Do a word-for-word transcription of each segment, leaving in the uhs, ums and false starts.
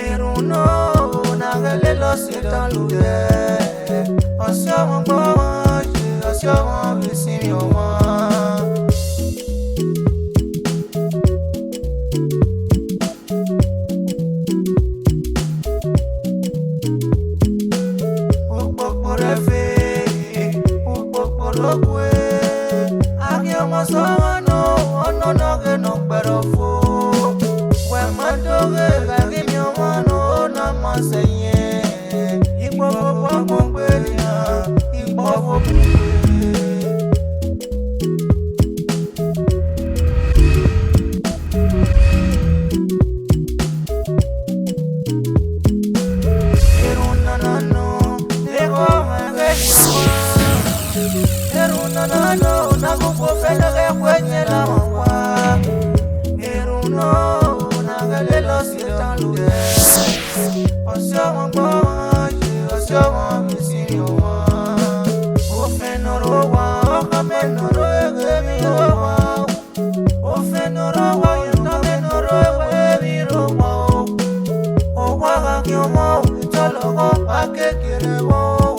Erhunmwu na ghẹ lele Ọsitan lule, ọse ọmwa gbe ọmwa ye, ọse ọmwa vbe sinmwi ọmwa. Ukpokpo rre ẹfe, ukpokpo rre ogue, a ghi ọmọ sẹ ọmwa nọ, ọnọna ọghe ne ọ kpẹrẹ ọfo. Wẹ ma do ghe gha ghi miẹn ọmwa nọ, na ma sẹ yẹn. Ikpọfọ ọgbọn gbe nian, ikpọfọ bu gbe. Erhunmwu na na nọ, ne ọ mwẹ ghe ye owa. Erhunmwu na na nọ, na gu kpo fẹ ne ọ ghẹ khuẹ yẹn la owa. Erhunmwu na ghẹ lele Ọsitan lule. Ọse ọmwa gbe ọmwa ye, ọse ọmwa vbe sinmwi ọmwa. Ofẹn ne ọ rre owa, ọkhama ne ọ rre eghe vbe owa. Ofẹn ne ọ rre owa, ọkhama ne ọ rre eghe vbe owa o. Owa gha khian ọmwa o, te ọ lọghọ, a ke kere vbọ o.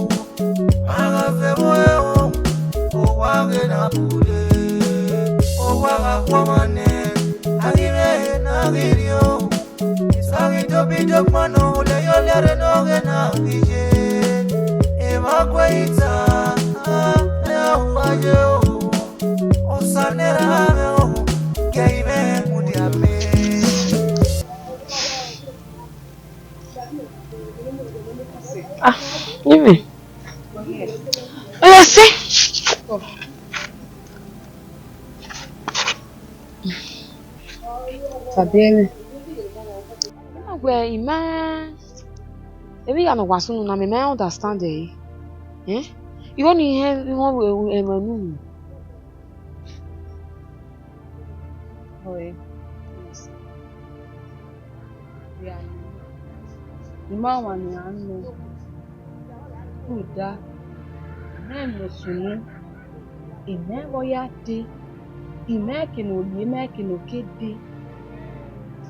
A gha vbe ẹvbo ẹre o, owa ghe na bule. Owa gha khuọmwa nẹ, a ghi mwẹ ehe ne a ghi rrie o. Isa ghi dobi dokpan nọ, ole ye ole rre ne ọ ghe na ghi ye. Emwa gue ita, a, ẹ a hu a ye o. Osa ne erha mwẹ o, ke I mwẹ mudia mẹ. Ah, Ivy. Oya si. Tadẹ mwẹ. Ima wẹ ima, emwi hia ne ọ wa sunu na, mẹ ma understand ẹre. Eh? Igho ni hẹn, igho ẹmwẹ unu. Ọe, I ma wan nian nọ, rhunmwuda, I ma emwi ne ọ sunu, I ma vbe ọ ya dee, I ma eke ne ọ rrie, I ma eke ne ọ ke dee,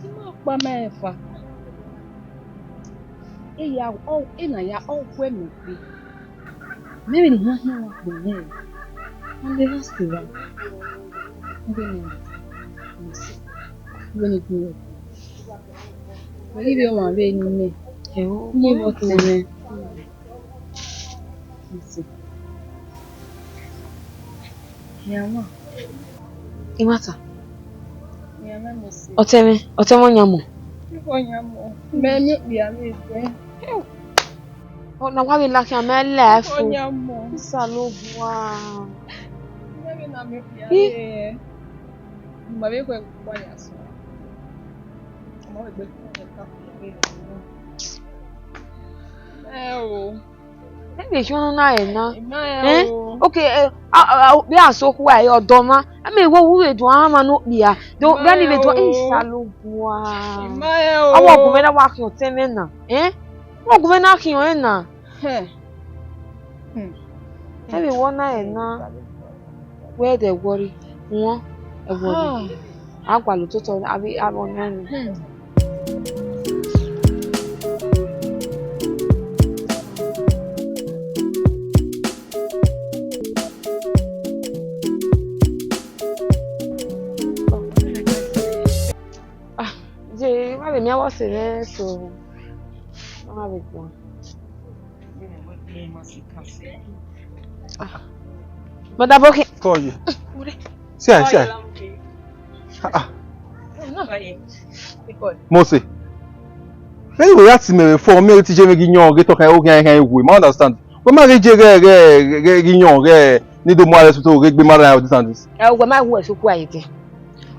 I ma ọkpa ma rẹn fa. Eya, ọ, ena ya, ọ gu ẹmwẹ egbe. Mẹ vbe ne I khian khian ọmwa kpọ nẹ, a lele se ra. Vbene, vbene gun wẹ, wẹ ghi vbe ọmwa vbe ne imẹ, ẹo, ne vbe ọtẹn mwẹ. Iran ma. I ma ta. Iran ma mẹ se. Ọtẹn mwẹ, ọtẹn mwẹ ọyan mọ. Ọyan mọ. Mẹ miẹn okpia vbe ẹfe. Ọ na wa vbe la khian mẹ life o. Ọyan mọ. Osanobua. Mẹ vbe na miẹn okpia vbe ẹfe. Ma vbe khuẹ gba ya sẹ. Ma vbe gbe khuẹ ka. Ẹ o. Ẹ vbe khian na rẹn na. Ima rẹn o. Okay, eh, a, a, a, vbe a so khua ẹre ọdọ mwa. Ẹ mẹ, wẹ u vbe do a mwa ne okpia. Do, vbene I vbe do, Osanobua. Ima rẹn o. Ọ wa gu mwẹ na wa khian ọtẹn mwẹ na. Eh? Ọ wa gu mwẹ na khian ọnrẹn na. Hẹ. Hmm. Ẹ vbe wẹ ọ na rẹn na. Wẹ dẹ worry, wọn, ẹ worry. Ah. A gualọ ototọ avbe, avbe ọyan ni. Hmm. Ah, je, ma vbe miẹn avbe ọse mwẹ so, ma vbe guan. Ah. Mother Boki. Call you. See, I, see, I. Ah, ah. Mose. Anyway, that's me for me to je me gi yan ge to kan o kan kan we. Ma understand. We ma ge je ge ge ge gi yan ge ni do mo arrest to ge gbe ma ra this and this. Eh, we ma wu eso ku aye din.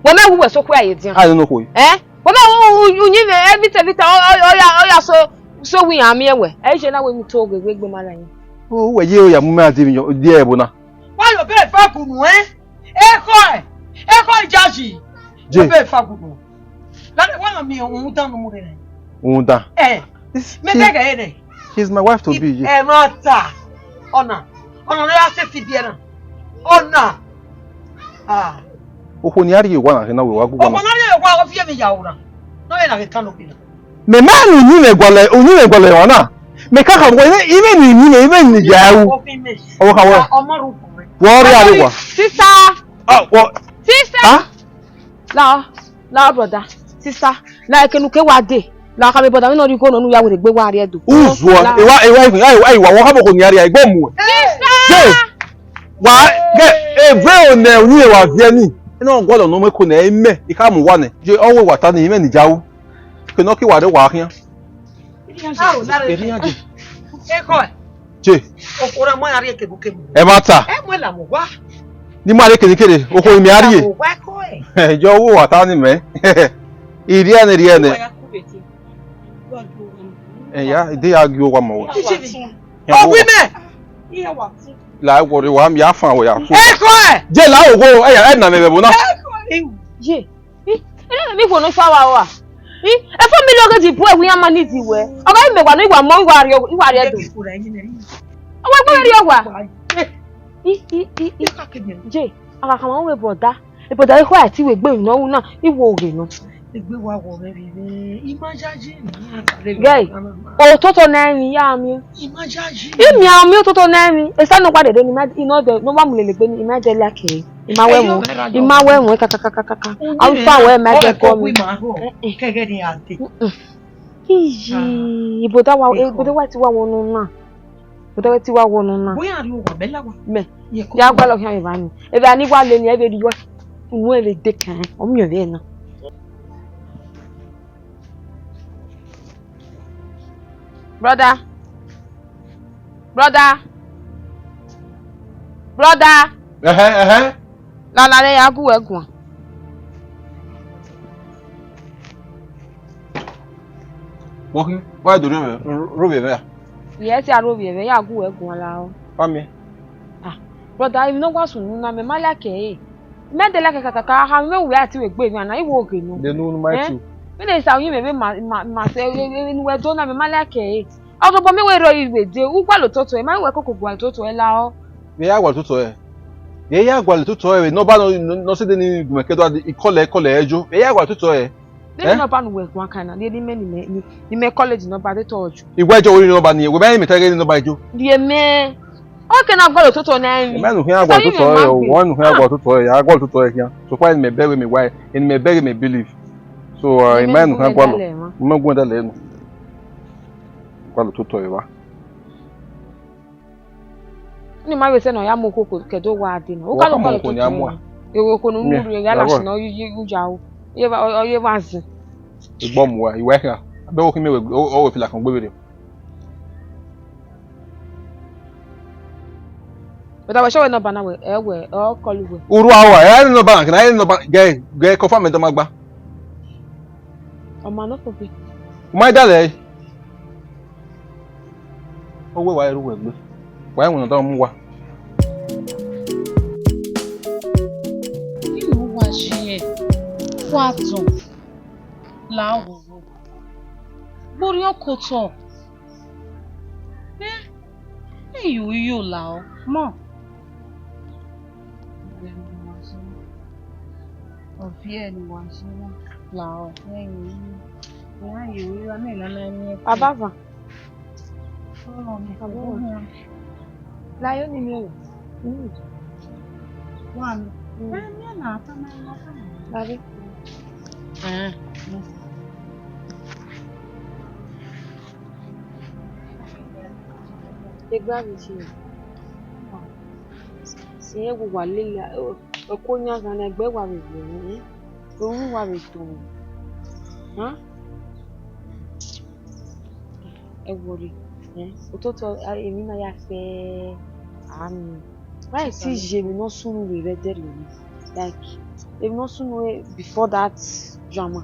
We ma wu eso ku aye din. I don't know who. Eh? Wẹ ma u, u, u, uyinmwẹ, everything, everything, ọ, ọ, ọ ya, ọ ya so, so wẹ iran miẹn wẹ. Ẹ i je na wẹ ne u to ghe wẹ egbe ma na yin. O, wẹ ye, ọ ya mu mẹ a di emwi, di ẹvbo na. Wa ye obọ eva gunu, eh? Ekhọe, ekhọe ijaji. Je. Obọ eva gunu. Lale, wa na miẹn uhunmwu dan ne u mu rre nẹ. Uhunmwu dan? Eh. This, mẹ she, bẹghe ẹre. She's my wife to be, yeah. Ẹmwata. Ọna. Ọna ne ọ ya sẹtin biẹ na. Ọna. Ah. Okhuo ne a rhie owa na khin na wẹ wa gu owa na. Okhuo ne a rhie owa, ọ fi emwi ya ura. Nọ ena vbe ta nọ kina. Mẹ ma ne uyinmwẹ gualọ, uyinmwẹ gualọ emwa na. Mẹ ka kha wẹ, imẹ ne uyinmwẹ, imẹ ne ya ru. Ọvbokhan wẹ. Ọmọ ru. Wẹ ọ rhie arre owa. Sister. Ah, wọ. Sister. Ah? La, la, brother. Sister. La, ekene uke wa de. La, ka me brother, mi nọ rhie igho nọ, ne u ya werriegbe wa rrie Ẹdo. Uzuọ, la. Ewa, ewa, ewa, ewa, wọ kha mọ ko ni a rhie, igbo mu. Sister. Ye. Wa, ghe, eve one uyinmwẹ wa viẹ ni. Ena ọ gualọ nọ mu ẹko nẹ, imẹ, I kha mu uwa nẹ. Je, ọ wẹ wa ta ni, imẹ ne I ya ru. Ke nọ ke wa rre wa khian. Erriọ je. Ekhọe. Je. Okhuo na mu ẹre rrie kevbukevbu. Ẹmwata. Ẹ mu ẹla mu owa. Ne ima rrie kene kere, okhuo ne imẹ a rrie. Ẹla mu owa ẹkhọe. Ẹ, je ọ wẹ wa ta ni mẹ. I rhie nẹ, rhie nẹ. Uwa ya ku vbe te. Uwa gie owa mu. Ẹ ya, de ya gie owa mu wẹ. Ọ wi mẹ. Iye wa ku. La wọ rre wa, mi ya fan wẹ ya ku. Ekhọe. Je la ogho, ẹ ya, ẹ na mẹ vbe ẹvbo na. Ekhọe. Ye. I, I don't know if you know if I wa. I, e family ọghe di bu ẹwu iran ma ni di wẹ. Ọ gha mẹ wa nọ, I wa mọ, I wa rrie, I wa rrie Ẹdo. Ọ wa gbe rrie owa. I, I, I, I. Je, a gha khama wẹ brother. E brother, I khua ẹti wẹ egbe nọ ru na, I wo ghe nọ. Egbe wa wọ mwẹ vbe, I ma yayi ni. Ghe, ototọ nẹ emwi ya miẹn. I ma yayi. I miẹn ototọ nẹ emwi. Esa nọ gba dede ni ma, I nọ dẹ, nọ wa mu lele egbe ni, I ma dẹ like. I ma wẹ ẹmwẹ, I ma wẹ ẹmwẹ kakakakaka. Arufa wẹ ma dẹ kọ mi. Kẹghẹ ni a dee. Iyi, iboda wa, iboda wa ti wa wọ nọ na. Iboda wa ti wa wọ nọ na. Bóyá a rí owa mẹ la wa. Mẹ. Ya gualọ khian evba ni. Evba ni wa le ni, ẹ vbe rhie uwẹ vbe de kan. Ọ miẹn vbe na. Brother. Brother. Brother. Ẹhẹn, ẹhẹn. Lala re ya gu wẹ guan. Wọ́n kí wá ìdòrí rẹ̀ róbì ẹ̀fẹ́ à? Ìyẹn ti a róbì ẹ̀fẹ́, ya gu wẹ guan la ọ. Wá mi. Ah, brother, emwi ne ọ wa sunu na, mẹ ma like ẹre. Mẹ de like kakaka, ha mẹ wẹ a ti wẹ gbe emwi ana, I wo ghe nọ. De nu ma ti. Mẹ de sa uyinmwẹ vbe ma, ma, ma sẹ, e, e, ne uwẹ do na, mẹ ma like ẹre. Ọdobọ mẹ wẹ rọ iwe de, u gualọ ototọ ẹre, ma wẹ koko gualọ ototọ ẹre la ọ. Vbe ya gualọ ototọ ẹre? Vbe ya gualọ ototọ ẹre, nọmba nọ, nọ, nọ sẹ de ni gu mẹ ke do ikọlẹ, ikọlẹ ẹjo. Vbe ya gualọ ototọ ẹre? Nene nọmba ne uwẹ guan kan na, rhie ne imẹ, ne imẹ, ne, ne imẹ college nọmba te tọ ju. Iwẹ ẹjo, wẹ rhie nọmba ni, wẹ ma rẹn mẹ ta rhie nọmba ẹjo. Rhie mẹ. Ọ ke na gualọ ototọ na ẹmwi. Imẹ nu khian gualọ ototọ ẹre, wẹ nu khian gualọ ototọ ẹre, a gualọ ototọ ẹre khian. So far, ne mẹ bẹghe mẹ wa, ne mẹ bẹghe mẹ believe. So, uh, imẹ nu khian gualọ. Imẹ gu ẹdẹ lẹ nu. Gualọ ototọ ẹre wa. Ni ma vbe sẹ ne ọ ya mu okhuo ke do wa dee nọ. Ọ ka do gualọ ototọ ẹre. Ewe okhuo ne unu rhie ya lashẹ ne ọ ye uya ro. Ọ ye evba zin. Igbọ mu wa, iwa khian. Abẹ wo khin mẹ wẹ, ọ wẹ fila kan gbe vberriọ. But a wẹ sure wẹ nọmba na wẹ, ẹ wẹ, ọ call wẹ. Urhu a wa, ẹ nọmba na, ẹ nọmba, gẹ, gẹ confirm ẹdẹ ma gba. Ọ ma nọ koko. U ma dalẹ. Ọ wẹ wa ru wẹ gbe. Wa ẹwẹn nọ da mu wa. Inu wa ye, wa tọn, la oghogho. Gborriọ kotọ. Eh, iyo, iyo, la ọ, mọ. Ọ viẹ ne wa ye na, la ọ, ẹyin, iran ye ru iran na, na miẹn. Abava. Abava. La yo ni miẹn. Mm. Wa mi. Mm. Ẹ, miẹn na, ta ma na, ta ma. Lare. Eh. Egbe avbe iye. Sẹ irẹn vbe uwa lele, ẹko yan ghan ne egbe wa vbe gbe mwẹ, ẹre uwa vbe tọn mwẹ. Ẹ wọrri, ototọ emwi na ya fẹ a miẹn. Wa i si ye emwi ne ọ sunu vbe vbe ẹdẹrriọ ni, like, emwi ne ọ sunu before that drama.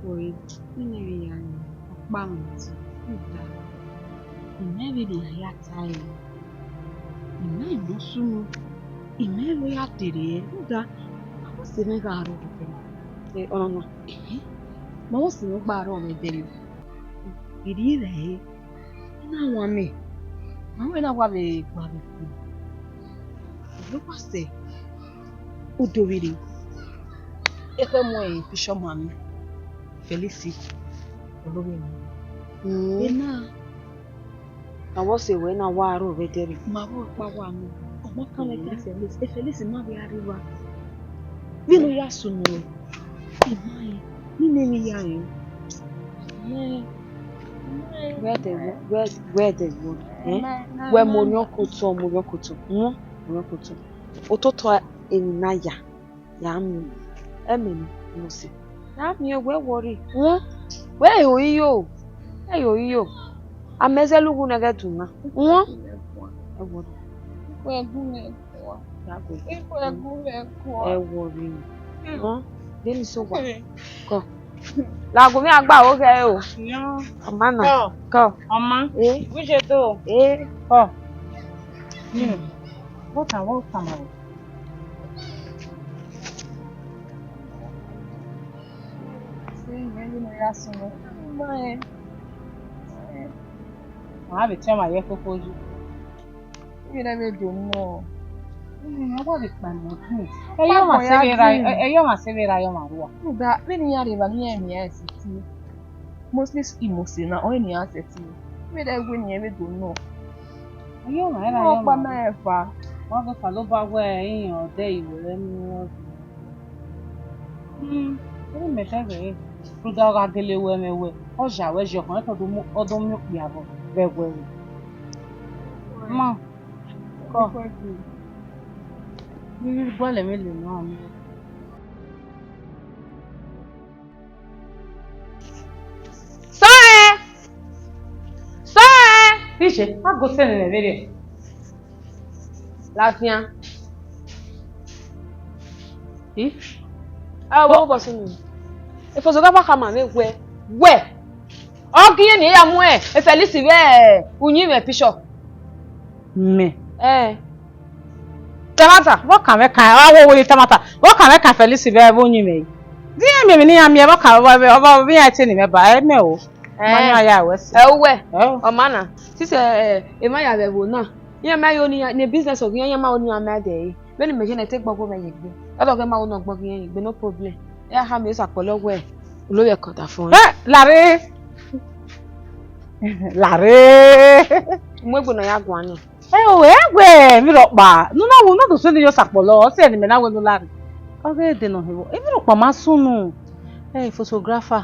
Wẹẹ, nene vbe ya ni, ọkpa mwẹ ti, rhunmwuda, imẹ vbene a ya ta ẹre, imẹ ne ọ sunu, imẹ vbe ya dere ẹre, rhunmwuda, ma vbe sẹ mwẹ gha rrọọ vbe ẹdẹ na. Ẹ, ọnana. Ehẹn, ma vbe sẹ mwẹ gba rrọọ vbe ẹdẹ na. Erriọ ra ẹre, I na wan mẹ, ma wẹ na wa vbe gba vbe ikun. Erriọ wa sẹ, u do vberriọ. Ekhue mu e picture ma mwẹ. Felix, ologhe mwẹ. Hmm. Ena. Na vbọ sẹ wẹ na wa aro vbe ẹdẹrriọ? Ma vbe ọkpa wa nọ. Ọ ma kan mwẹ ka Felix. E Felix ma vbe a rri evba. Vbene ọ ya sunu rẹ? Ima rẹn. Nene emwi ya rẹn. Ima rẹn. Ima rẹn. Wẹ dẹ wọ, wẹ, wẹ dẹ wọ. Eh? Ima rẹn. Wẹ ma mọ orhiọn kotọ, mọ orhiọn kotọ. Wọ, mọ orhiọn kotọ. Ototọ emwi na ya. Ya miẹn, ẹmwẹ ne ọ sẹ. Ya miẹn, wẹ worry. Wọ, wẹ ho iyo, ẹ ho iyo. A mẹ zẹ lughu ne ẹghẹ duma. Wọ, ẹ worry. Ikhuẹ gu mwẹ kua. Ya go. Ikhuẹ gu mwẹ kua. Ẹ worry. Wọ, de ni so wa. Kọ. La gu mwẹ agba o ghẹ o. Ọ ma na. Kọ. Kọ. Ọ ma. Eh. Wẹ je do. Eh. Kọ. Hmm. What I want, Tamara? Sẹ, imẹ ghi ne ọ ya sunu. Ma vbe tiọnmwa ye koko yi. Vbene ẹ vbe do nọ. Mm, ọ wa vbe kpa nọ. Ẹ yọ ma se vbe ra, ẹ yọ ma se vbe ra, yọ ma rua. Rhunmwuda, vbene iran rre evba ne iran miẹn ẹse tie. Mostly imose na, ọre ne iran sẹtin. Vbene ẹ wẹ ne iran vbe do nọ. Ẹ yọ ma, ẹ ra yọ ma. Ọkpa ma rẹn fa. Wa vbe fa lobọ wẹ iran ọdẹ iwẹ rẹ ni. Hmm, ẹre mẹ khẹ vbe re, rhunmwuda ọ gha gele wẹ mwẹ wẹ, ọ ya wẹ ye ọkhan, ọ do mu, ọ do mu okpia vbọ vbe ẹwẹ re. Ma, kọ. Ne I gualọ mwẹ lele ọmwa. Sọẹn! Sọẹn! Iye, a go sẹ nene vberriọ. Ladian. I? Ẹ, ọ vbọ sunu. Efozo gha wa khama mwẹ wẹ, wẹ. Ọ gie ne I ya mu e Felix vbe uyinmwẹ picture. Mẹ. Ẹ. Tamata, vbọ kan mwẹ kan, a wo wẹ Tamata, vbọ kan mwẹ kan Felix vbe, vbe uyinmwẹ yi. Di iran miẹn emwi ne iran miẹn, vbọ kan, vbọ, vbọ, vbọ, vbe iran te ne imẹ ba, ẹ mẹ o. Ẹ. Ma yan ya wẹ sẹ. Ẹ, uwẹ. Ẹ o. Ọ ma na. Sisẹ, ẹ, emwa ya vbe ẹvbo na. Iran ma yo ne iran, ne business ọ ghi iran, iran ma ho ne iran ma dẹ ẹre. Vbene imẹ ye ne te gbe ọghe mwẹ ye egbe. Ọ dọghe ma ho ne ọ gbe ọghe irẹn ye egbe, no problem. Ẹ, a khama Osakpọlọ wẹ, ologhe ẹkọ da fọn. Ẹ, lare. Lare. Mu egbe ne ọ ya guan ni. Ẹ o, ẹ wẹ, emwi rhọkpa, ne u na wu, ne u do sẹ ne Osakpọlọ, ọ sẹ ne imẹ na wẹ ne u lare. Ọ ghe de nọ hẹ vbọ, emwi rhọkpa ma sunu. Ẹ, photographer,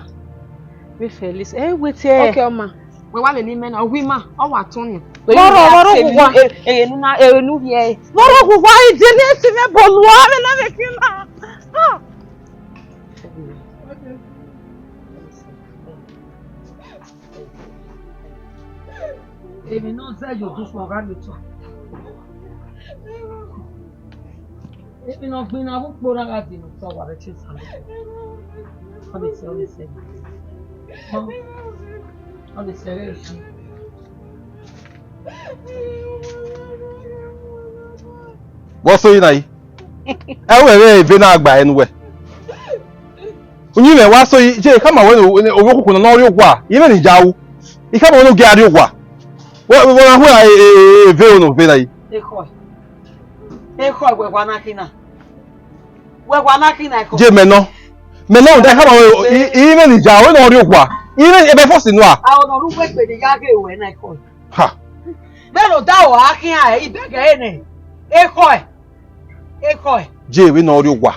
vbe Felix, ẹ wẹ te. Ok, ọ ma, wẹ wa lele imẹ na, ọ wi ma, ọ wa tọn ni. Vbọrọ, vbọrọ gu wa. Ẹ, ẹ, nu na, ẹ, nu viẹ. Vbọrọ gu wa, ide ne esi mwẹ bọ lua, vbe na vbe kina. Ah. Emwi ne ọ zẹ ye odusọ gha miẹn otọ. Emwi ne ọ gbinna vbe ukpo na gha di ne otọ, wa vbe tie osa nẹ. Ọ vbe sẹ, ọ vbe sẹ. Ọ vbe sẹ vbe si. Vbọ sẹ yi na yi? Ẹ wẹ vbe eve na gba ẹnu wẹ. Uyinmwẹ wa sẹ yi, je, I khama wẹ ne ovbi okuku nọ ne ọ rrie owa, I mwẹ ne I ya ru. I khama wẹ ne u gia rrie owa. Wẹ, wẹ, wẹ na hue ra, e, e, e, eve ono vbe na yi. Ekhọe. Ekhọe, wẹ wa na khin na. Wẹ wa na khin na ekhọe. Je mẹ nọ. Mẹ nọ, da I khama wẹ, I, I mwẹ ne I ya ru, ne ọ rrie owa. I mwẹ, ebe fọsi nua. A ọ nọ ru wẹ gbe ne ya ghe ruẹ na ekhọe. Ha. Vbene odaro a khian ẹ, I bẹgẹ ẹre nẹ. Ekhọe. Ekhọe. Je vbene ọ rrie owa.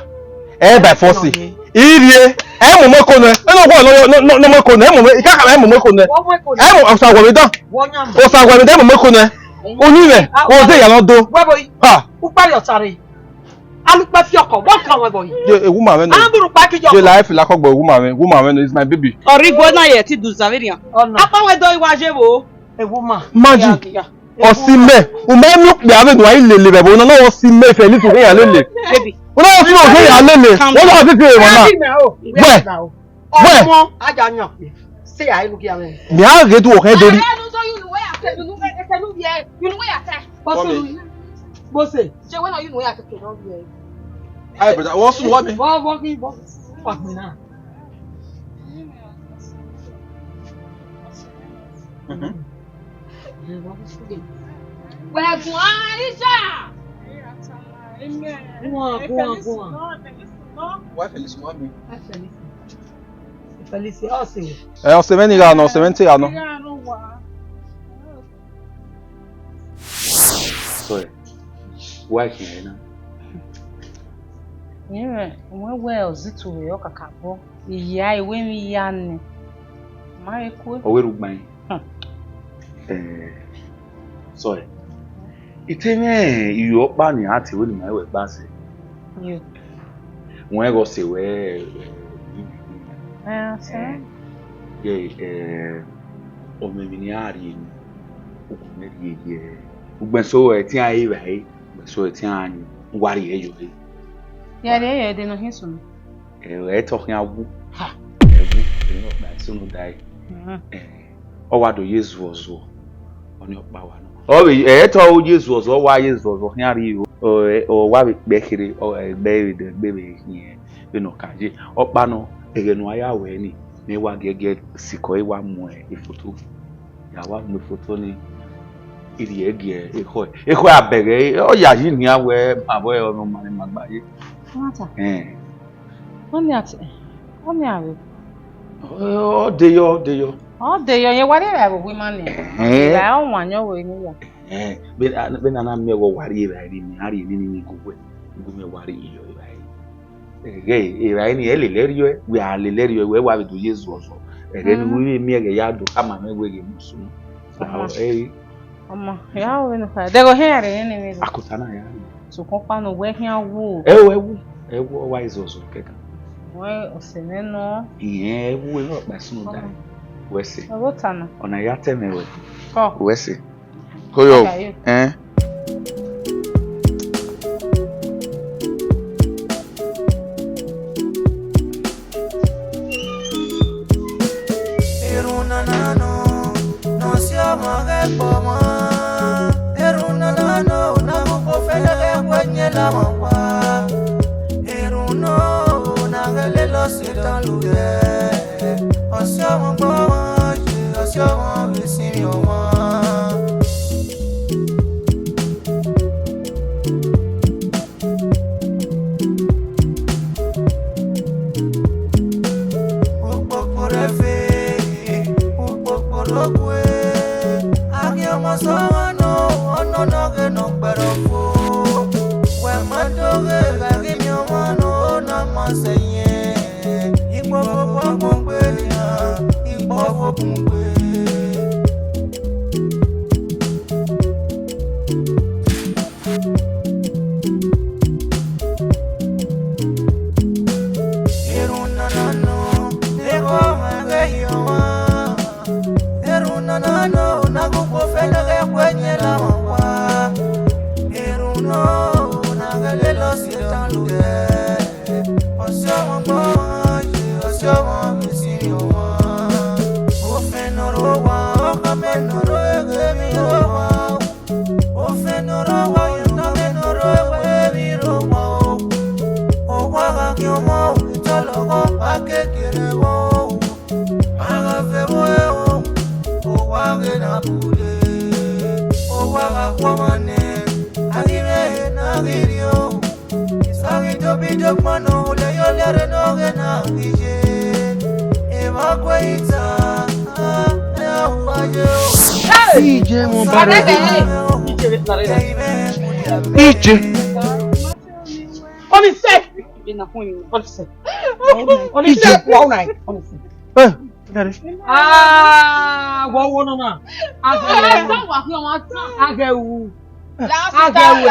Ẹ by force. I rrie, ẹ mu mẹ ko nẹ. Ẹ nọ wọ nọ, nọ, nọ, nọ mẹ ko nẹ. Ẹ mu mẹ, I ka ka ẹ mu mẹ ko nẹ. Wọ mu ẹ ko nẹ. Ẹ mu, osa wẹ vbe dan. Wọ yan mẹ. Osa wẹ vbe dan, ẹ mu mẹ ko nẹ. Uyinmwẹ, ah, ọ zẹ ya nọ do. Wẹ boyi. Ha. Ukpari ọtare. Alukpa fi ọkọ, wọ kan wẹ boyi. Je, ewu ma mwẹ nọ. An buru pa ki je ọkọ. Je la ẹ fi la kọgbọ, ewu ma mwẹ, ewu ma mwẹ nọ, is my baby. Ọrigwe na ye ti du zavirian. Ọna. Apa wẹ do iwa je vbo. Ewu ma. Maji. Ya, ya. Ọsi mẹ, u ma miẹn okpia vbene uwa i lele vbe ẹvbo na, na ọsi mẹ Felix ghe ya lele. Baby. U na ọsi mẹ ghe ya lele. Calm down. Wọ́n lọ sí ìwọ náà. Daddy mẹ o. Wẹ. Wẹ. Ọmọ, a ya yan. Say I look here. Mi a ghe du ọkẹ dori. Ẹ, ẹ, no, no, you know where I tell, you know where I tell, you know where I tell. Boss, mommy. Boss, say when are you know where I tell, don't be. Hey, brother, what's wrong, man? What, what, what, fuck me now. Mhm. Wẹ guan Aisha. Guan, guan, guan. Wa Felix, wa mi. Felix, Felix, ọ sẹ wẹ? Ẹ, ọ sẹ mwẹ ne I gha nọ, ọ sẹ mwẹ ne I gha nọ. Sorry, wa khian na. Irẹn, wẹ wẹ ọ zẹ itu vbe ọ kakabọ. Iya, iwẹ emwi ya nẹ. Ma rhe kue. Ọ wẹ rugbain. Hmm. Eh, sorry. I te mwẹ iyo ọkpa ni a te wẹ ne ima wẹ gba sẹ. Yo. Wẹ ghe ọ sẹ wẹ, eh, Eh, sẹ. Eh, ye, eh, ọ mwẹ emwi ne a rhie ni. Ugbẹn rhie ye. Ugbẹn so ẹtin a re vbe a re. Ugbẹn so ẹtin a ni. Wa rhie yọ re. Ya rhie yọ de nọ hin sunu. Ẹ, ẹ tọ khian wu. Ha. Ẹ wu, ẹ nọ kpa sunu da ẹ. Mhm. Ẹ, ọ wa do ye zuọzuọ. Ọni ọkpa wa nọ. Ọ vbe, ẹ tọ ye zuọzuọ, ọ wa ye zuọzuọ khian rhie o. Ọ, ẹ, ọ wa vbe kpẹ kherhe, ọ, ẹ, gbe vbe de, gbe vbe hin vbene ọ ka ye. Ọkpa nọ, ẹghẹ ne uwa ya wẹ ni, ne wa giẹgiẹ sikọ, e wa mu ifoto. Ya wa mu ifoto ni, I rhie gie ekhọe. Ekhọe a bẹghe, ọ ya yi nian wẹ, ma vbe ọ nọ ma ma gba ye. Nwata. Ẹn. Ọni a te, ọni a vbe. Ọ, ọ de yọ, ọ de yọ. Ọ de yọ, yẹn wa rhie evbare vbe ohu ima nian. Ẹhẹn. Evbare ọwanniẹn ọ vbe ne ya. Ẹhẹn. Vbene a na miẹn wẹ wa rhie evbare ni, a rhie nene ni gu wẹ, gu mwẹ wa rhie yọ evbare. Ẹghẹ, evbare ni, ẹ lele ẹrriọ ẹ, wẹ a lele ẹrriọ ẹ, wẹ wa vbe do ye zuọzuọ. Ẹghẹ ne u vbe miẹn ẹghẹ ya do khama mwẹ wẹ ghe mu sunu. Ọmọ. Ẹi. Ọmọ, ya ru vbene u kha. Dẹghẹ ọ khian rre nene vbe. Akota na ya rre. Sokpan ọkpa nọ, wẹ khian wu. Ẹ wu, ẹ wu, ẹ wu, ọ wa zuọzuọ kẹkan. Wẹ ọsẹ mwẹ nọ. Iyẹn ẹ wu, ẹ nọ kpa sunu da. Ọmọ. Wẹ sẹ. Ọ vbe ota na. Ọna ya tẹ mwẹ wẹ. Ọ. Wẹ sẹ. Koyo. Ẹn. Erhunmwu nana nọ, ne ọ si ọmwa ghẹ kpọ ọmwa. Erhunmwu nana nọ, ne a gu kpo fẹlẹ ghẹ wẹ nyẹn la ọmwa wa. Erhunmwu nọ, ne a ghẹ lele Ọsẹtan lule. Ọ si ọmwa kpọ ọmwa, ọ si ọmwa vbe sinmwi ọmwa. Ukpokpo rẹ fe, ukpokpo rẹ ogue, a ghi ọmọ sẹ ọmwa nọ, ọnọ ne ọ ghe ne ọ kpẹrẹ ọvo. Wẹ ma do ghe, gha ghi miẹn ọmwa nọ, ne ọ ma sẹ yẹn. Ikpọfo ọgbọn gbe nian, ikpọfo bun gbe. Erhunmwu nana nọ, ne ekhọe ọmwa ghẹ ye ọmwa. Erhunmwu nana nọ, ne a gu kpo fẹlẹ ghẹ wẹ nyẹn la ọmwa wa. Erhunmwu nọ, ne a ghẹ lele Ọsẹtan lule. Ọsi ọmwa ọmọ ye, ọsi ọmwa vbe sinmwi ọmwa. Ofẹn ne ọ rre owa, ọkhan mẹ ne ọ rre eghe emwi rre owa. Ofẹn ne ọ rre owa, ọkhan mẹ ne ọ rre eghe emwi rre owa o. Owa gha khian ọmọ, itọlọ ọmọ, a kekere vbọ o. A gha vbe ru ẹre o, owa ghe na bule. Owa gha khuọmwa nẹ, a ghi mwẹ ehe ne a ghi rrie o. Isa ghi dobi dokpan nọ, olẹ ye olẹ rre ne ọ ghe na ghi ye. Evba gue ita, a, ẹ a hu a ye o. Ije mo ba rẹ. Ije. Oni se. Oni se. Oni se. Wa una. Oni se. Eh, daddy. Ah, wo wo no na. Agẹ wu. Agẹ wu. Agẹ wu.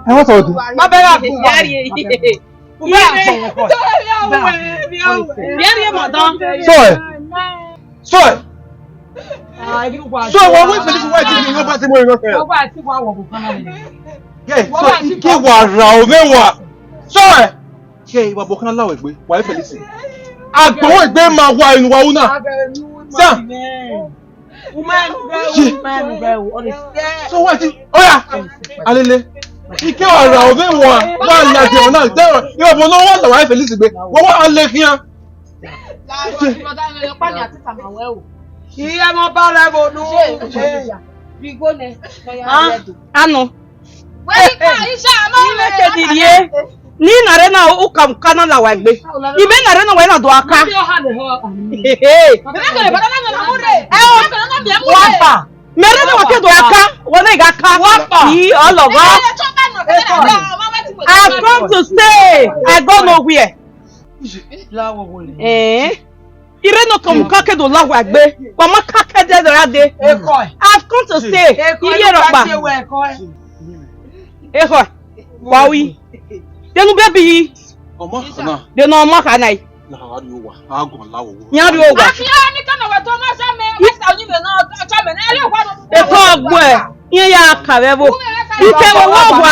Ẹ wọ́n sọ̀rọ̀ dùn. Ma bẹ̀rẹ̀ àgùn. Yari. Yari, madam. Sorry. Sorry. Sorry, wọ́n wí Felix wá ti ní wọ́n bá ti mú iná fẹ́. Wọ́n bá ti wá wọ̀ bùkún náà nìyẹn. Yeah, so ike wà rà ó mẹ́wàá. Sorry. Ke iwa bọ kana lawe gbe, wa Felix. Agbo egbe ma wa inu wa una. Sa. So what? Oya. Alele. Ike wa ra ove wa, wa la de ona. De, yo bo no wa la wa Felix gbe. Wa wa ale khian. Iye mo ba re bo nu. Bi go ne. Ah, ano. Wẹ́n ní ká iṣẹ́ àmọ́ rẹ̀. Ilé kejì rèé. Ni na rre na, u ka, u ka na la wa egbe. Imẹ na rre na, wa na do a ka. Hehe. Wa ba. Mẹ rre na, wa ke do a ka. Wa na gha ka. Wa ba. Yi, ọlọghọ. I come to stay. I go nowhere. Eh. Ire ne ọ tọ mu ka ke do la wa egbe, wa ma ka ke de ra de. I've come to stay. Ire rọkpa. Ekhọe, wa wi. Denu baby yi. Ọmọ kan na. Denu ọmọ kan na yi. Na ha ri owa. A gọ la wo. Yan ri owa. Ekhọe ọgbẹ. Iran ya ka vbe ẹvbo. Ike wẹ vbe owa.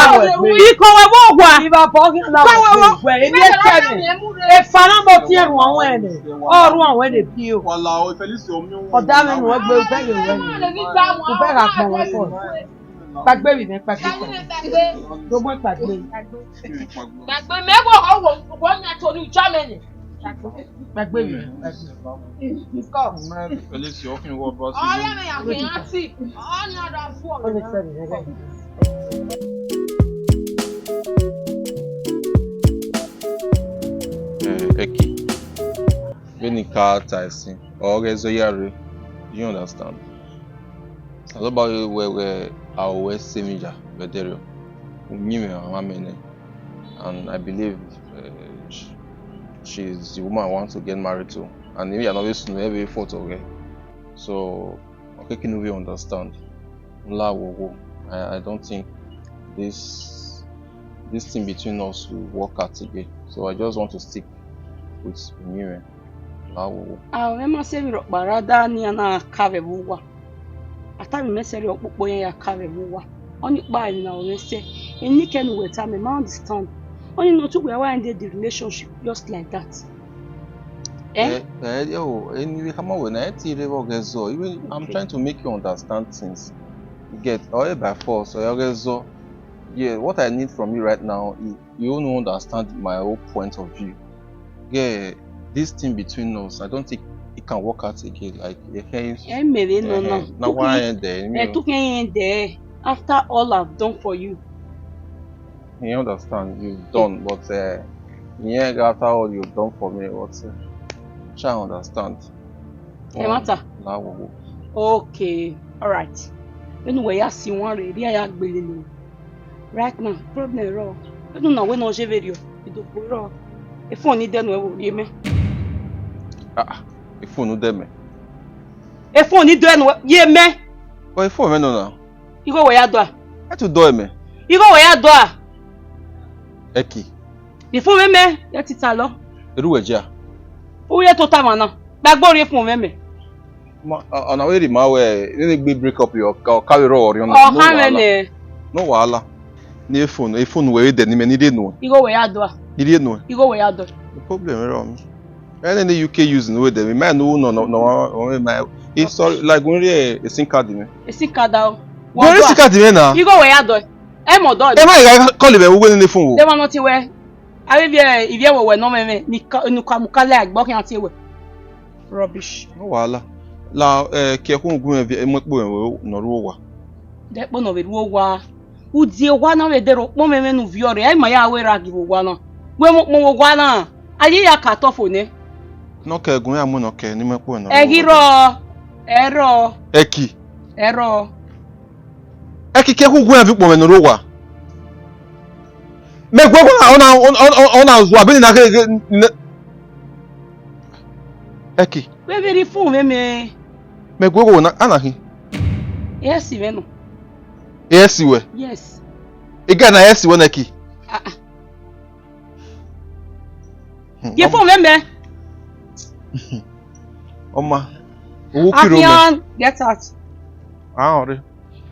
Ike wẹ vbe owa. Iba bọ ghi na wẹ. Wẹ, eni ẹkẹ mwẹ. Efa na mọ tiẹ ruan wẹ nẹ. Ọ ruan wẹ nẹ bio. Wala o, Felix, o mi o. Ọda mwẹ nu ẹgbẹ ubẹ ye wẹ nẹ. Ubẹ gha gbọn wẹ fọ. Kpagbe vbe nẹ, kpagbe, kpagbe. Do mọ kpagbe. Gbàgbé mi, ẹ wọ ọwọ ọwọ mi àti orí ìjà mi ni. Gbàgbé mi, gbàgbé. Felix, you often wọ bọ sí. Ọ̀rẹ́ mi àgbẹ̀ yẹn ti. Ọ̀nà ọ̀dà fún ọ̀rẹ́. Ọ̀nà ìfẹ́ mi, ẹgbẹ́. Eh, Eki, vbene I ka ta ẹsin, ọ ghe zẹ ya rre, do you understand? Azọba wẹ wẹ a ru ẹse emwi ya vbe ẹdẹrriọ, uyinmwẹ ọmwa mẹ nẹ, and I believe uh, she, she is the woman I want to get married to, and emwi ya ne ọ vbe sunu ẹre vbe fo otọ ghẹ. So ọ keke ne u vbe understand. La wo wo. I, I don't think this this thing between us will work out again. So I just want to stick with uyinmwẹ. La wo wo. A, mwẹ ma sẹ emwi rhọkpa ra da ne iran na ka vbe ẹvbo uwa. A tama imẹ sẹrriọ ọkpokpo iran ya ka vbe ẹvbo uwa. Ọnii ọkpa emwi ne a ru mwẹ sẹ. Enikẹn ne uwẹ tama, ma understand. Ọnii ne ọ tu wẹ a wa end the relationship just like that. Eh? Eh, eh, yo, eni vbe khama wẹ na, ẹ ti rre vbe ọghe zọ. Even I'm trying to make you understand things. You get, or by force, or ọghe zọ. Yeah, what I need from you right now is you don't understand my whole point of view. Yeah, this thing between us, I don't think it can work out again. Like, you can't. Ẹ mẹ vbe nọ na. Na wa end there. Ẹ tu kẹ end there after all I've done for you. You understand? You've done, but uh, yeah, after all you've done for me, but uh, try understand. Ẹ ma ta. La wo wo. Okay, all right. Enu wẹ ya si wan rre, rhie ya gbele nẹ. Right now, problem rọ. Enu na wẹ ne ọ je vberriọ, idogbo rọ. Efon ni dẹnu ẹvbo rhie mẹ. Ah, ah, efon ni dẹ mẹ. Efon ni dẹnu rhie mẹ. Ọ efon mẹ nọ na. Igho wẹ ya dua. Ẹ tu dọ mẹ. Igho wẹ ya dua. Eki. Efon mẹ mẹ, ya ti ta lọ. Eru wẹ jia. U ye tota mwa na. Gbagbo rhie efon mẹ mẹ. Ma, ọ, ọna wẹ rhie ma wẹ, nene gbe break up yọ, ka, ka vbe rrọọ ọrriọ na. Ọ no khan mwẹ wahala. Nẹ. No wahala. Ni efon, efon wẹ vbe dẹ ni mẹ ni rhie nuẹn. Igho wẹ ya dua. Ni rhie nuẹn. Igho wẹ ya dua. The problem rọ mi. Ẹnẹ ni U K use no wẹ dẹ mi, ma no no no no, no, ma, it's sorry, like, gun rhie a SIM card mẹ. A SIM card o. Gun rhie SIM card mẹ na. Igho wẹ ya dua. Ẹ mọ dọ. Ẹ ma gha call mẹ, uwe nene efon wo. Ẹ ma nọ tie wẹ. Avbe ivbi, ivbi ẹvbo wẹ nọ mwẹ mwẹ, ni ka, ni ka mu ka la ẹgbẹ khian tie wẹ. Rubbish. No wahala. La, eh, ke ẹkhu gun mwẹ viẹ, mu ẹkpo mwẹ ne ọ ru owa. Dẹ ẹkpo ne ọ vbe ru owa. U die owa na vbe dẹrẹ ukpọn mwẹ mwẹ ne u viọ rre, ẹ ma ya wẹ ra ghi vbe owa na. Wẹ mu ukpọn vbe owa na, a ye ya ka tọ fo nẹ. Ne ọ kẹ gun ya mu ne ọ kẹ, ni mu ẹkpo mwẹ ne ọ ru owa. Ẹ ghi rrọọ, ẹ rrọọ. Ẹki. Ẹ rrọọ. Ẹki ke ẹkhu gun ya viọ ukpọn mwẹ ne ọ ru owa. Mẹ gu ẹkhu na, ọ na, ọ, ọ, ọ, ọ na zua, bene na ghe, ghe, ne, Ẹki. Vbe vbe rhie phone mwẹ mẹ? Mẹ gu ẹkhu na, a na khin. Ẹ si mwẹ nọ. Ẹ si wẹ? Yes. Ega na ẹ si wẹ na Ẹki? Ah, ah. Hmm, ye phone mwẹ mẹ. Ọma, owo kiro mẹ. Afian, get out. Ah, ọre.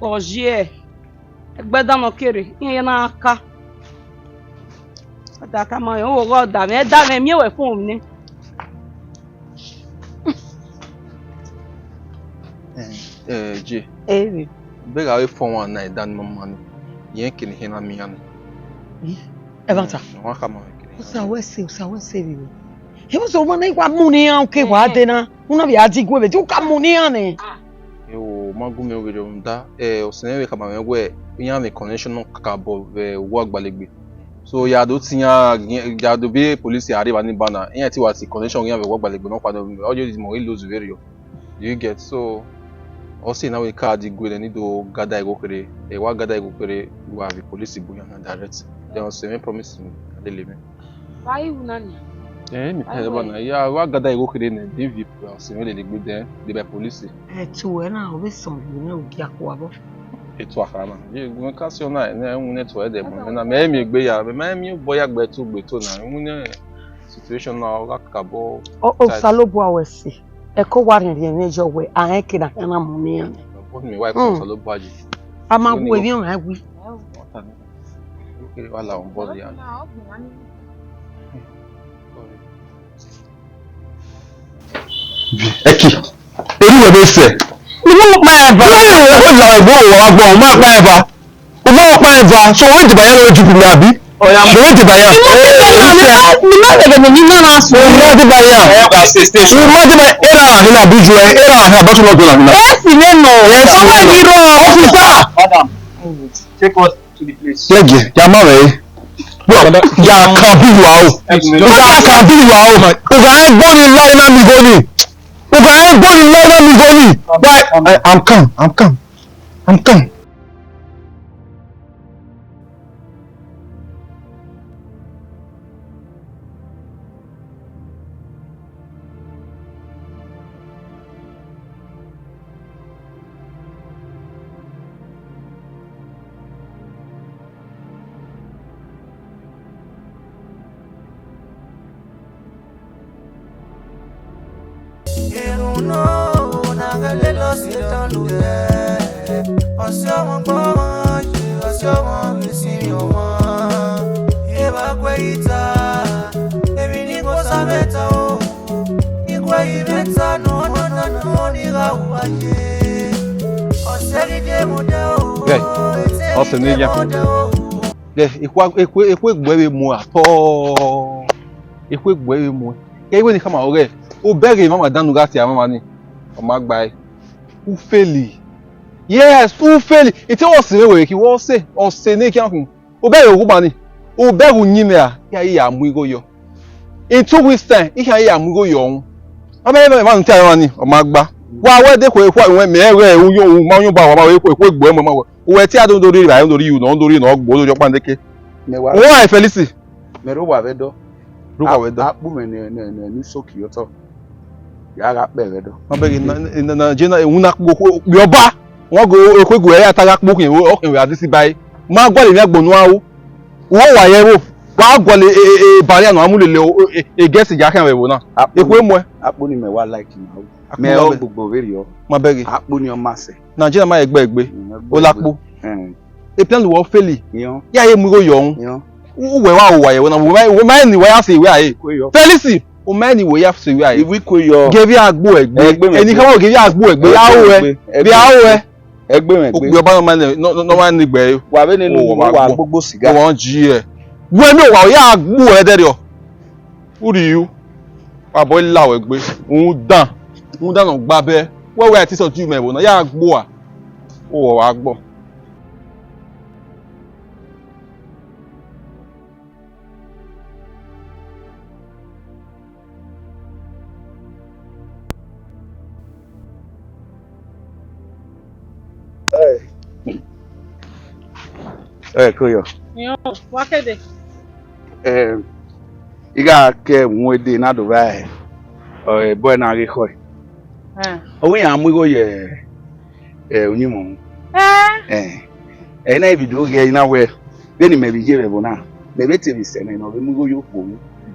Oje. Ẹgbẹdan nọ kere, iran ya na ka. Ada ka ma rẹn, o gha ọda mwẹ, ẹda mwẹ, miẹn wẹ phone nẹ. Eh, eh, Jay. Eri. Bẹ gha vbe phone wa na ẹda ni mama ni. Yẹn kene ihe na miẹn ni. Ẹ va ta. Eh, wa ka ma kene. Usa wẹ se, usa wẹ se vbe. He was the one I wa mu ni an ke wa de na. Una bi a di gue vbe, u ka mu ni an nẹ. Ewo, ma gu mẹ ovbi rhunmwuda, eh, ọsẹ nẹ vbe khama mwẹ wẹ, iran vbe connection nọ kakabọ vbe uwu Agbalegbe. So ya do tian, ya do be police a rre evba ni ba na, iran te wa si connection iran vbe ọgua gbalẹ egbe nọkpa nẹ, ọ ye mọ ghe lose vberriọ. Do you get? So ọ sẹ na wẹ ka di gue nẹ, ne I do gada igho kherhe, ẹ wa gada igho kherhe, wa vbe police bu iran na direct. Then ọsẹ mwẹ promise me, a lele mwẹ. Wa i wu na nia? Eh, mi pẹlẹ ba na, ya wa gada igho kherhe nẹ, de vi ọsẹ mwẹ lele egbe, then de by police. Ẹtu ẹ na, ọ vbe sọn vbe ne u gia kua vbọ. Etu akha na. Ye gun ka si ọna, ne ẹwun ne etu ẹdẹ mu na, mẹ mi egbe ya, mẹ ma mi obọ ya gbe tu gbe to na, ẹwun ne situation na, ọ gha kakabọ. Ọ, Osanobua wẹ si. Ẹko wa rhiẹnrhiẹn mwẹ yọ wẹ, a rẹn ke na khian na mu ne iran nẹ. But mi wa ko Hmm. Osanobua yi. A ma Oni wu go. Emwi ọmwa wi. Ọta ni. Okere wa la on board ya. Ẹki, eri wẹ vbe sẹ. Unu kpa eva. Unu kpa eva. Unu kpa eva. So wẹ deba ya lọ jubu mi abi? Ọya, wẹ deba ya. Ni ma deba ya. Unu deba ya. Unu deba ya. Era ahina biju, era ahina batu na dola mina. Esi ne no. Esi ne no. Officer. Madam, take us to the place. Lẹgiẹ, ya ma vbe. Bro, ya kan bi wa o. Ya kan bi wa o. O ga ẹgbọn ni la ina mi goni. O ga ẹgbọn ni la ina mi goni. Why? I, I'm calm. I'm calm. I'm calm. Erhunmwu na ghẹ lele ọse tọn lule, ọse ọmwa ọgbọ ọmwa ye, ọse ọmwa vbe sin ọmwa. Evba gue ita, emwi ni gho sa mwẹ ta o, ni gue yi mwẹ ta nọ, nọ, nọ, nọ, ni gha wu uwa ye. Ọse ghi de mu odẹ o, Hey, ete ọse ghi ne de ya. Mu odẹ o. Ghẹ, ekhue, ekhue, ekhue gbe vbe muẹn atọ. Ekhue gbe vbe muẹn. Ghẹ, iwẹ ne I khama ruẹ ghẹ, obẹ ghe emwamwa dan ne u gha tie amwamwa ni, ọ ma gba ẹe. U feli. Yes, u feli. Ite wẹ ọse mwẹ wẹ ki wẹ ọse, ọse ne I khian khun. Obẹ ghe oghuma ni. Obẹ ghe uyinmwẹ ra, I khian ya mu igho yọ. In two weeks time, I khian ya mu igho yọ unu. Ọ ma rẹn emwa ne u tie amwamwa ni, ọ ma gba. Wa wẹ de khue ekhue ruẹn, mẹ rẹn ghẹ u yo, u ma yọnba, wa ma wẹ ekhue, ekhue gbe muẹn ma wẹ. Uwẹ te a do do rri evbare, do rri unu, do rri unu, ọ gbo do yọ kpande ke. Mẹ wa Uwa Felix. Mẹ rre owa vbe Ẹdo. Rre owa vbe Ẹdo. A kpu mwẹ ne, ne, ne, ne usoki ye otọ. Ya gha kpẹ vbe Ẹdo. Ma bẹghe na, na, na, je na, ewun na kpo, kpo, kpo ọba. Wọn go, ekhuegu ẹre a ta gha kpo khian, ọ khian vbe a disi ba ẹre. Ma gualọ emwi agbọn ne u ru. Uwẹ wa ye ẹvbo. Wa gualọ e, e, e, barrier ne a mu lele, o, e, e, gẹsi ya khian vbe ẹvbo na. Akpu Ekhue muẹ. Akpu ni mẹ wa like na. Akpu Mẹ na ọ mẹ. Gbogbo vberriọ. Ma bẹghe. Akpu ni ọ ma sẹ. Nigeria ma egbe egbe. Mm, egbe Olakpu. Egbe. Mm. E plan wọ feli. Yan. Ya ye mu igho yọ unu. Yan. U wẹ wa wa ye wẹ na, wẹ ma, wẹ ma ni wẹ ya se wẹ aye. Kwe yọ. Felix, o ma ni wẹ ya se wẹ aye. Iwi kwe yọ. Gevia agbo egbe. Egbe mẹ Eni egbe. Kama gevia agbo egbe. Egbe Ya o mẹ wẹ. Egbe. Bia o wẹ. Egbe mẹ egbe. Okpia ọba nọ ma nẹ, nọ, nọ, nọ ma nẹ egbe. Wa vbe nene Owa unu wa gbogbo. Gbogbo siga. Wa ji ẹ. Wẹ mi wa ya gbu ẹdẹrriọ. Urhi yu. Wa bọ la wẹ gbe. Rhunmwuda. Rhunmwuda ne ọ gba bẹ. Wẹ wẹ a te sọ ju mẹ vbo na. Ya gbu a. Owa wa gbọ. Ẹ, ẹ, ko yọ. Yan, wa kede. Ẹ, I gha ke mu ede na do vba ẹ, ọ, ẹbọ na ghe khọe. Ẹ. Ọ wẹ iran mu igho ye, ẹ, uyinmwẹ. Ẹ. Ẹ, ẹ na video ghe na wẹ, vbene mẹ vbe ye vbe ẹvbo na, mẹ vbe te vbe sẹ nẹ, ne ọ vbe mu igho ye okhuo.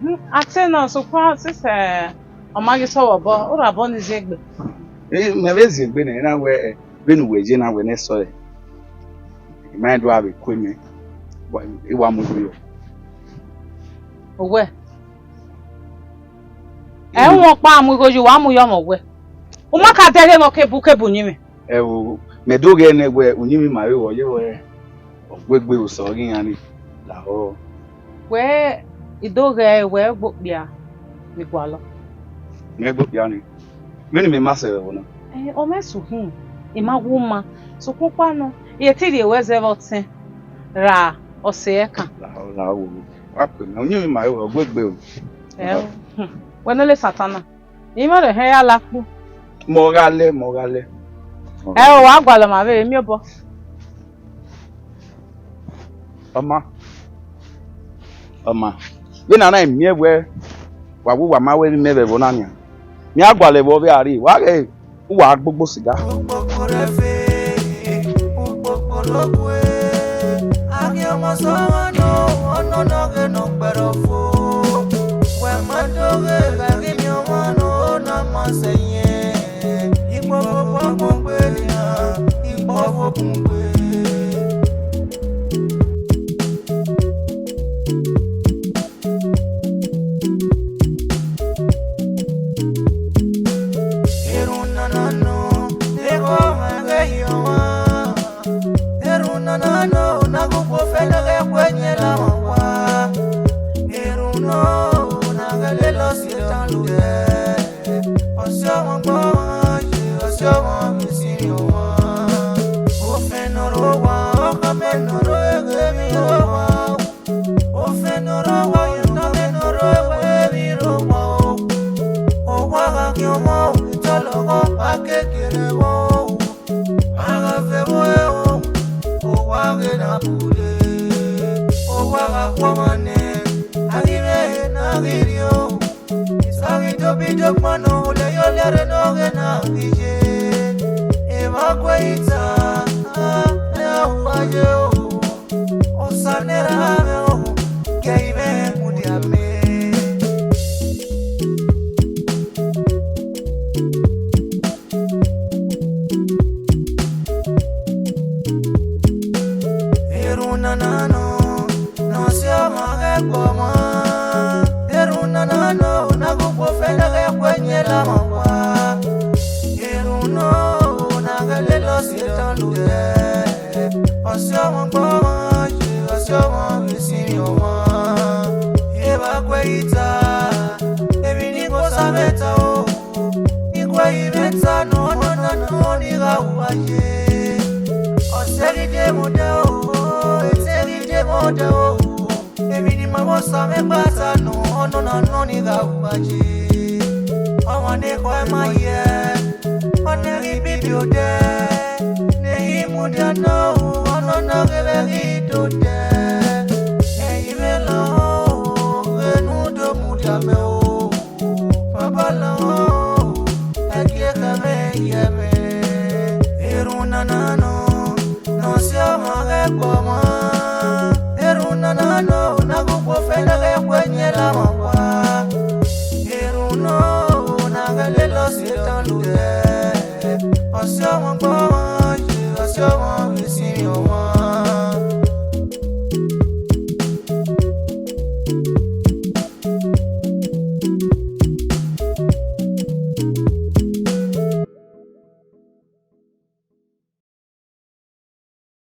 Mhm. A te nọ, sokpan, sisẹ, ọ ma ghi sẹ vbe obọ, u rha obọ ni ziengbe. Ẹ, mẹ vbe ziengbe nẹ, na wẹ, ẹ, vbene uwẹ ye na wẹ ne sọe, I ma do a vbe kue mẹ, wa, I wa mu igho yọ. Owẹ? Ẹ, wọn ọkpa mu igho ye, wa mu yọ ọmọ wẹ. U ma ka dẹghe nọ kebu kebu uyinmwẹ. Ẹ o, mẹ do ghẹ nẹ wẹ uyinmwẹ ma vbe wọ ye wẹ, ọ gbe egbe osọ ghi iran ni lahọ. Wẹ, I do ghẹ wẹ gbe okpia vbe gualọ. Mẹ gbe okpia ni. Vbene mẹ ma sẹ vbe ẹvbo na. Ẹ, ọ mwẹ sẹ uhin, I ma wu ma. Sokpan ọkpa nọ, I e te rhie ruẹ zẹ vbe ọtẹn ra Ọ sẹ ẹkan. Lahọ, lahọ wo. Wa kpe na, uyinmwẹ ima re wẹ, ọ gbe egbe o. Ẹ o. Hmm. Wẹ ne ọ le Satan na. I ma rẹn ehẹn ya la kpu. Mẹ ọ gha lẹ, mẹ ọ gha lẹ. Ẹ o, wa gualọ ma vbe miẹn obọ. Ọ ma. Ọ ma. Vbene a na miẹn wẹ, wa wu, wa ma wẹ vbe imẹ vbe ẹvbo na nian. Mẹ a gualọ vbe ọ vbe a rrie, wa ghẹ uwa gbogbo siga. Ukpokporo ẹfe, ukpokporo okue, a ghi ọmọ sẹ ọmwa nọ, ọnọna ọghe ne ọ kpẹrẹ ọfo. Wẹ ma do ghe, gha ghi miẹn ọmwa nọ, na ma sẹ yẹn. Ikpokpokpo ọkpọgbe nian, ikpọvbokpọgbe. Erhunmwu nana nọ, ne erha ọmwa ghẹ hiẹ ọmwa. Erhunmwu nana nọ, ne a gu ukpo fẹ ne ọ ghẹ ku ẹyẹn la ọmwa wa. Erhunmwu nọ, ne a ghẹ lele ọse dan lodẹ. Ọse ọmwa gbe ọmwa ye, ọse ọmwa vbe isinmwi ọmwa. Ofẹn ne ọ rre owa, ọkhọ mẹ ne ọ rre eghe emwi owa. Ofẹn ne ọ rre owa, ọkhọ mẹ ne ọ rre egbe emwi owa o. Owa gha khian ọmwa o, itọlọ ọghọ, a kekere vbọ o. A gha vẹ vbe ẹre o, owa ghe na bule. Owa gha khuọmwa nẹ, a ghi vbe na ghi rrie o. Isa ghi dobi dokpan nọ, ole yo lẹrẹ ne ọ ghe na ghi ye. Evba gue ita, a, ne a hu a ye o. Osa ne erha mwẹ o, ke I mwẹ mudia mẹ. Erhunmwu nana nọ, ne ọ si ọmwa ghẹ gbe ọmwa. Erhunmwu nana nọ, ne a gu ukpo fẹ ne ọ ghẹ ku ẹyẹn la ọmwa wa. Erhunmwu nọ, ne a ghẹ lele ọse dan lodẹ. Ọse ọmwa gbe ọmwa ye, ọse ọmwa vbe isinmwi ọmwa. Evba gue ita, emwi ne I gu Osa mwẹ ta o. Igho ẹre I mwẹ ta nọ, ọnọna nọ ne I gha ru uwa ye. Ọse ghi de mwẹ odẹ o, ete ghi de mwẹ odẹ o. Emwi ne ima vbe Osa mwẹ gba ta nọ, ọnọna nọ ne I gha ru uwa ye. Ọmwa ne ekhọe ma yẹ, ọnẹ ghi bibi odẹ, ne I mudia nọ o, ọnọna ghẹ vbe ghi do odẹ.